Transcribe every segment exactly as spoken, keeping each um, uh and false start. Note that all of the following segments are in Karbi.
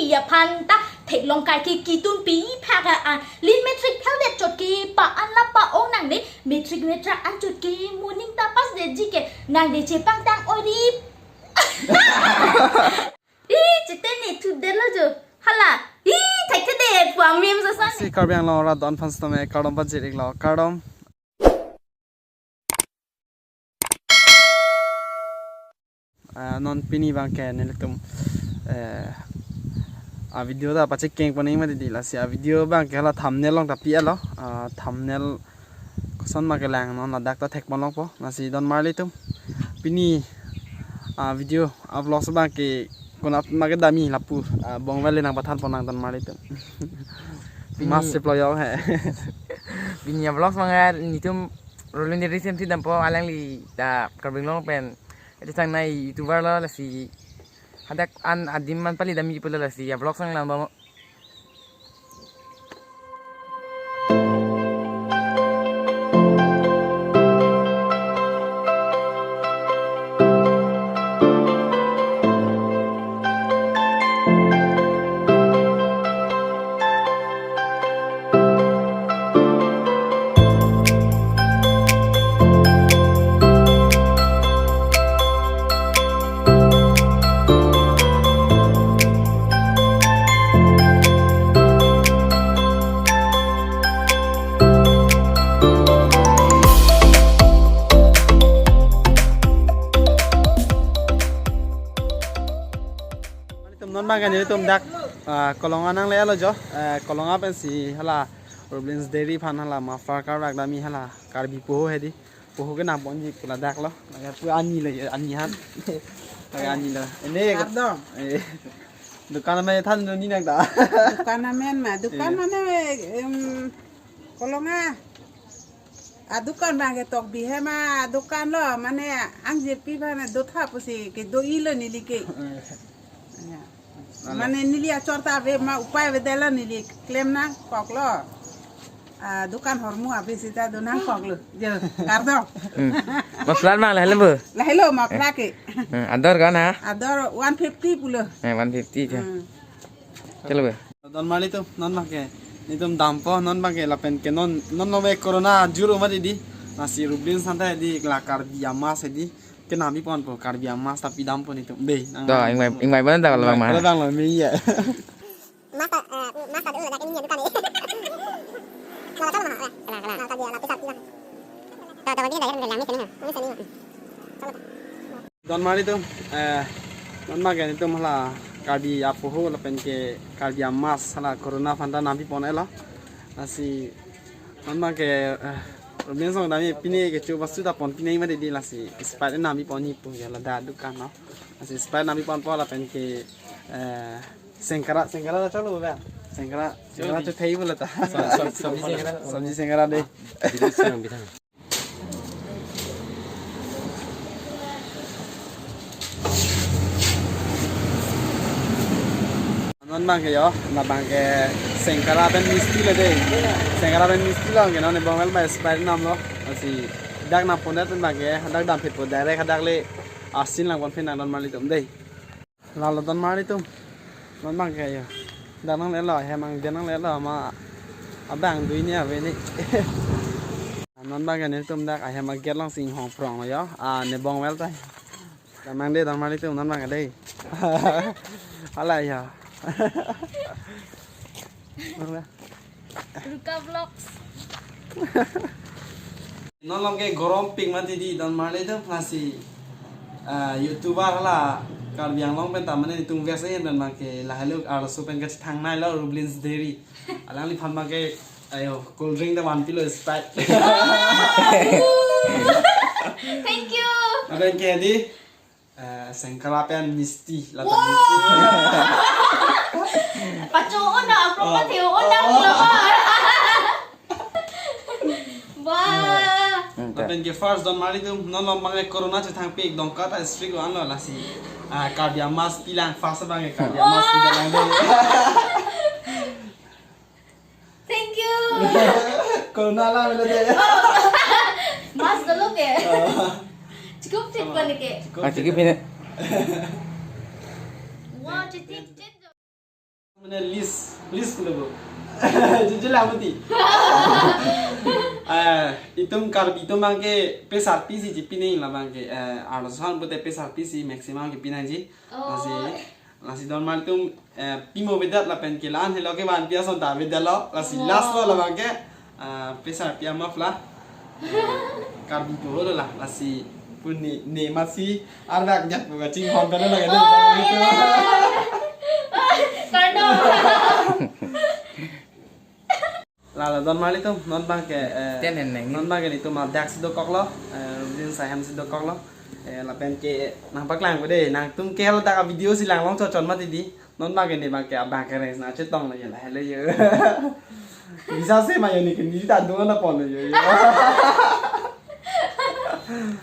Aphan ta theklong kai ke kitum pi phak a, a, lin matric fail det chot ke pa an la pa-ong nangne, matric matric an chot ke moning ta pass detji ke nangde chepangtang oi ri. Ih, chete ne thu detlo jo. Hala. Ih, thekthedet pu amim sa san. Si Karbi Anglong arat don aphan sitame kardom pajir-iklo. Kardom. Ah, non pini abangke nelitum, eh, a video ta pachekeng pon-ik mati di, lasi a video abangke hala thumbnail along ta pi-etlo, ah, thumbnail koson ma kelang non ladak ta thekpon longpo, lasi don marlitum. Pini, ah, video, ah, vlogs abangke konat ma kedamji lapu, ah, bongvel le nangpathan pon nang don marlitum. Pini mas cheplo yo he. Pini a vlogs abangke nelitum Rolin Deri semthi dampo, alangli ta Karbi Anglong pen. Ete sang nai YouTuber lo, lasi hadak an adim an pali damji pulo, lasi a vlogs nanglang bom. Nelitum non abangke nelitum dak, ah, Kolonga nangle-etlo jo, eh, Kolonga pensi hala Roblins Dairy aphan hala muffler kavak damji hala Karbi poho hedi. Poho ke nangponji pu ladak lo. Ladak pu ani lo, ani han. Ladak ani lo. Ini kardom. Eh, dukan amen than dun-ik nang ta. Dukan amen ma, dukan, iya, mane, em, Kolonga. A dukan abangke Tokbi he ma, dukan lo, mane angjirpi abang dotha pusi kedo-ilo neli ke. Iya. Iya. Mane neli achor ta ave ma, upai avedetlo, neli klem nangkoklo. Ah, dukan hormu ave seta do nangkoklo. Jo, kardom. Hmm. Muffler abang lahelo bo? Lahelo muffler ke. Hmm, ador ko-an ha? Ador one fifty pulo. Eh, one fifty ke. Hmm. Chalo bo. Don marlitum, non abangke nelitum dampo, non abangke lapen ke non, non lo me corona jur-o mati di. Lasi Roblins aphan ta di la Karbi a-mask di. Kenam piponpo, Karbi a-mask ta pidampo nelitum. Dei, nang. To, ingvai, ingvai abang ta labang ma. Labang lo, me iya. Mask ta, eh, mask ta dolo dak ini dukan ni. Kalau tahu mah, eh, kalau, kalau, kalau dia lapis api lah. Tahu, tahu dia dah yang ni sini, ini sini. Kalau. Don marlitum, eh, non abangke nelitum hala Karbi apoho lapen ke Karbi a-mask hala corona aphan ta nam pipon-etlo. Lasi non abangke, eh, Roblins along damji pine kecho basu ta pon pine mati di, lasi Sprite nam piponji pu ya ladak dukan lo. Lasi Sprite nam piponpo lapen ke, eh, Sengkara, Sengkara ta chalo ba? Sengkara, Sengkara chalo di. Chethei pulo ta. Sab-, sab-, sabji Sengkara. Sabji Sengkara dei. Bidang, bidang. Non abangke yo, non abangke Sengkara pen misti lo dei. Sengkara pen misti lo, ke non bongvel ba Sprite namlo. Lasi dak nam pondet pen abangke, hadak dampetpo direct hadak le asin lang ponphi nang don marlitum dei. Lalo don marlitum. Non abangke yo. Dak nangle-etlo, hem angdeng nangle-etlo, ma abang dui ni ave ni. Non abangke nelitum dak ahem a-gate alongsi inghong prong lo yo. Ah, ne bongvel ta. Damnang dei don marlitum, non abangke dei. Hala yo. Ruka Vlogs. Non along ke gorom pik mati di don marlitum, lasi, ah, YouTuber hala Karbi Anglong pen ta mane nelitum vek se don abangke lahelo arloso pen kachethang nai lo Roblins Dairy. Alangliphan abangke, ayo, cold drink ta vanpilo Sprite. Thank you. Lapen ke di, eh, Sengkara pen misti, lata misti. Pacho-un na, apro, oh, pathe-un na, oh, lo. Wah. Hmm, ta. Lapen ke first don marlitum, non along abangke corona chethangpik, dongka ta strict lo anlo, lasi, ah, Karbi a-mask pilang, first abangke Karbi a-mask pilang dei. Thank you. Corona lang lo dei. Mask dolo ke. Oh. Cukup thik pon ke. Cukup. Ah, cukup ini. Wah, cukup thik. Mane list, list pulo bo. Jujur lah mati. Eh, itum Karbi atum abangke pesarpi si chipi nangji labangke, eh, arloso an pute pesarpi si maximum kipi nangji. Oh. Lasi, lasi don mali atum, eh, pimo avedet lapen ke la-an helo kevanpi ason ta avedetlo. Lasi Oh. last lo labangke, ah, pesarpi amap la. Karbi pu holo la, lasi pu ne, ne masi arvak jat pu kachinghon pen lake. Oh, iya. Karno. Lalo don mali atum, non abangke, eh, Ten en nang. non abangke netum adak si dokoklo, eh, Rublin Sahem si dokoklo. Eh, lapen ke nangpaklang ko de, nangtum ke haladak a-video si langlong chochon mati di. Non abangke ne abangke abang kereng na chetong lo ye la hele ye. Bisa se ma yo ne ke ni ta dong na pon ye.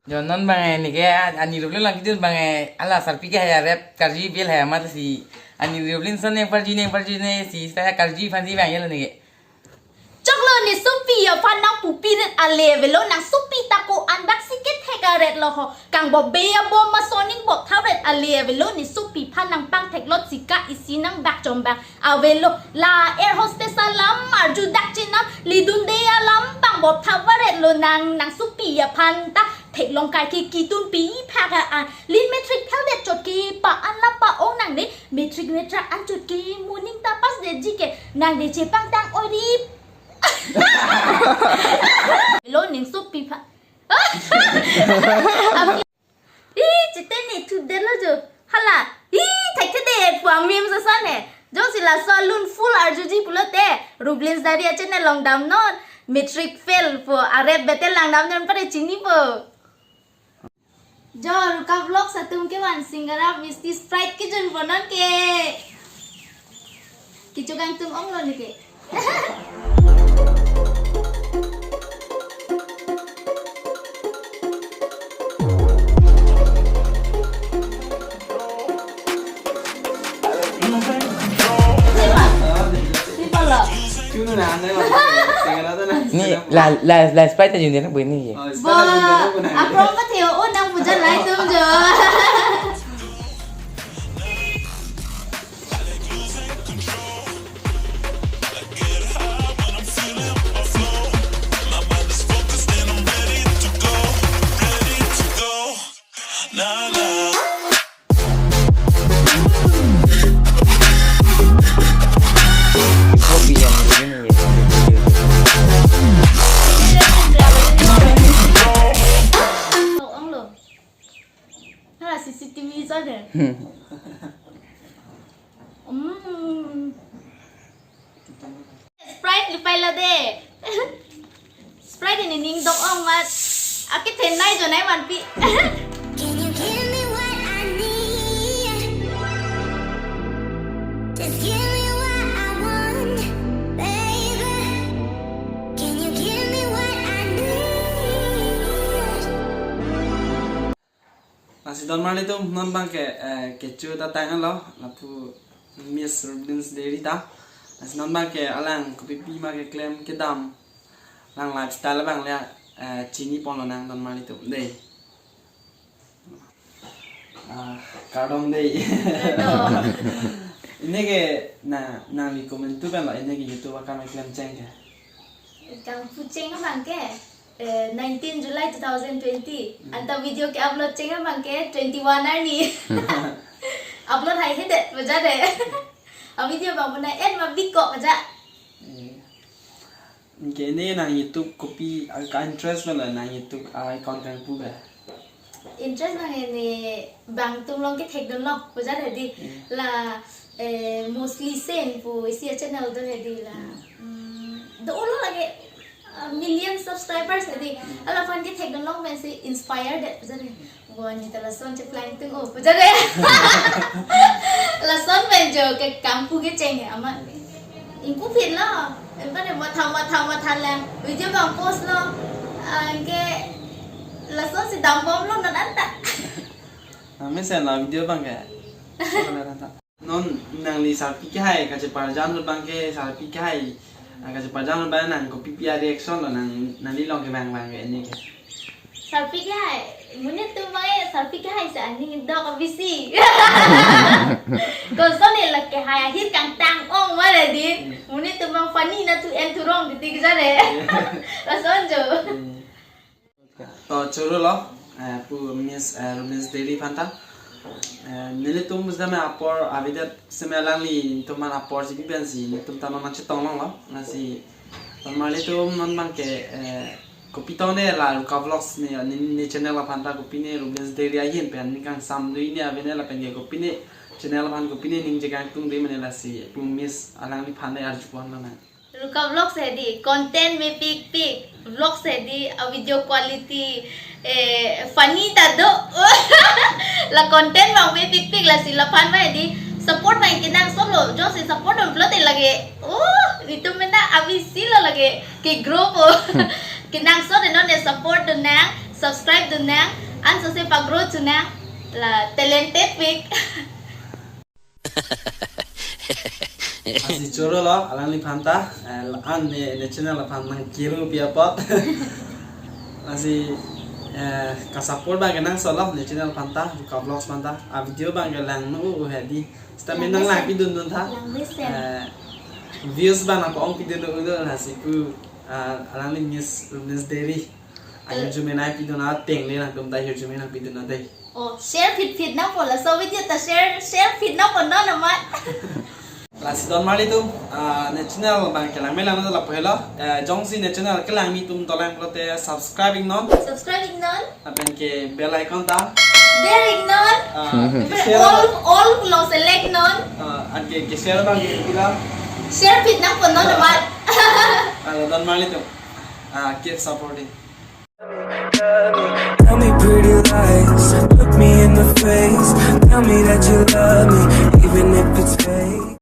Jo non abang ne ke a-, ani Rublin lang kejut abang, eh, ala sarpi ke haya rep karju bil haya mati si. Ani Rublin son ne parju ne parju ne si sa karju aphan si abang ye lo ne ke. Choklo ne sopi aphan nangpupi ret ale avelo, nang sopi ta ko-an bak si kethek aret lo ho. Kang bo be abo masoning bo tha ret ale avelo, ne sopi aphan nangpangthek lot si ka isi nang bak chom bak avelo. La air hostess alam arju dak chenam, lidunde alam abang bo tha varet lo nang, nang sopi aphan ta theklong kai ke kitum pi phak a an. Lin matric phel det chot ke pa an la pa-ong nang ne, matric matric an chot ke moning ta pass detji ke nang de chepangtang oi ri. Lo ning sopi aphan. Ih, chete ne thu det lo jo. Hala, ih, thekthedet pu a-memes ason he. Jongsi laso alun full arjuji pulote, Rublin's Diary a-channel along damnon, matric fail pu a-rep bete lang damnon pare chinipo. Jo, Ruka Vlogs atum kevan singara Misty Sprite kejun ponon ke. Kecho kangtung onglo ne ke. Sipalo. Ni la, la, la Sprite jun dia na bu ni ye. Bo, aprong patheo, oh, nang puja lai tum jo. Hala C C T V ason de. Hmm. Sprite lupai lo de. Sprite ne ning dok ong mat. Akethenei jonei manpi. Can you give me what I need? Just give me what I want, baby. Can you give me what I need? Lasi don marli atum non abangke, eh, kecho ta tanglo, lapu Miss Rublin's Diary ta. Lasi non abangke alang kopipi ma keklem kedam, alang lifestyle abang le, eh, chini ponlonang don marli atum dei. Ah, kardom dei. Kardom. Ini ke na, nangli komantu pen lo, ini ke YouTube akam keklem cheng ke. Kangpu cheng abangke, eh, nineteen July two thousand twenty. Hmm. Anta video ke-upload cheng abangke twenty-one arni. Upload haihedet, puja de. A-video abang puna en ma biko puja. Eh. Ke ini nang YouTube kopi, ah, ka-interest lo nang YouTube, ah, account kangpu ke? Interest abangke ne bang atum along kethekdunlo, puja de di. Hmm. La, eh, Mostly Sane pu isi a-channel do he di la. Hmm. Hmm, do-olo lake, ah, million subscribers he di. Hmm. Alaphan kethekdunlo pensi inspired de, puja de. Bo ne ta lason cheplang tung o, puja de. Lason pen jo ke kangpu kecheng he amat. Ingpu phin lo. Empa ne matha matha matha lang. Video abang post lo. Anke lason si dambomlo non anta. Mesen lo video abangke. Non nangli sarpi kehai kacheparjan lo abangke sarpi kehai. Ah, kacheparjan lo abang nang kopipi a-reaction lo nang, nangli along kevang abangke ini ke. Sarpi kehai, monit atum abang ke sarpi kehai si aning dok bisi. Kosonlo kehai ahir kangtang ong mare di. Monit atum abang funny na tu en turong di tik jare. Lason jo. Hmm. To choro lo, eh, pu Miss, eh, Rubles Dairy aphanta. Eh, nelitum sitame apor avedet sitame alangli atum aphan apor chipi pensi nelitum ta non nangchetong longlo. Lasi, ton marli atum non abang ke, eh, kopi tong ne la Ruka Vlogs ne, ne, ne channel aphanta kopi ne Rubles Dairy ahin pen ne kangsam dui ne ave ne lapen ke kopi ne channel aphan kopi ne ningje kangtung dui mane lasi pu Miss alangliphan ne arju pon lo na. Ruka Vlogs hedi, content mepikpik, vlogs hedi, a video quality, eh, funny ta do. La content abang mepikpik lasi laphan abang hedi, support abang kenangsot lo, jongsi support dun pulote lake, oh, nelitum mena abisi lo lake, ke grow po. Kenangsot non ne support dun nang, subscribe dun nang, ansose pa grow chu nang, la talented pik. Lasi choro lo, alangliphan ta, eh, an ne, ne channel aphan nangkiru pi apot. Lasi, eh, ka support abang kenangsot lo, ne channel aphanta, Ruka Vlogs aphanta. A video abang kelang nu u hedi. Sitame nang lang pidun dun tha. Lang mesen. Eh, views abang nang ko-ong pidun dun u do, lasi pu, ah, alangli Miss Rubles Dairy. Ayo, eh, jume nai pidun ateng le nangtum ta hirjume nang pidun ate. Oh, share phit phit nangpo laso video ta share, share phit nangpo non amat. Lasi ton marli atum, ah, ne channel abang kelang melang lapu helo. Eh, jongsi ne channel kelang mi atum dolang pulote subscribe iknon. Subscribe iknon. Lapen ke bell icon ta. Bell iknon. Ah, share. All, all lo select non. Ah, anke, ke share abang ke bilang. Share phit nangpo non amat. Ah, ton marli atum. Ah, keep supporting. Tell me pretty lies, look me in the face. Tell me that you love me, even if it's fake.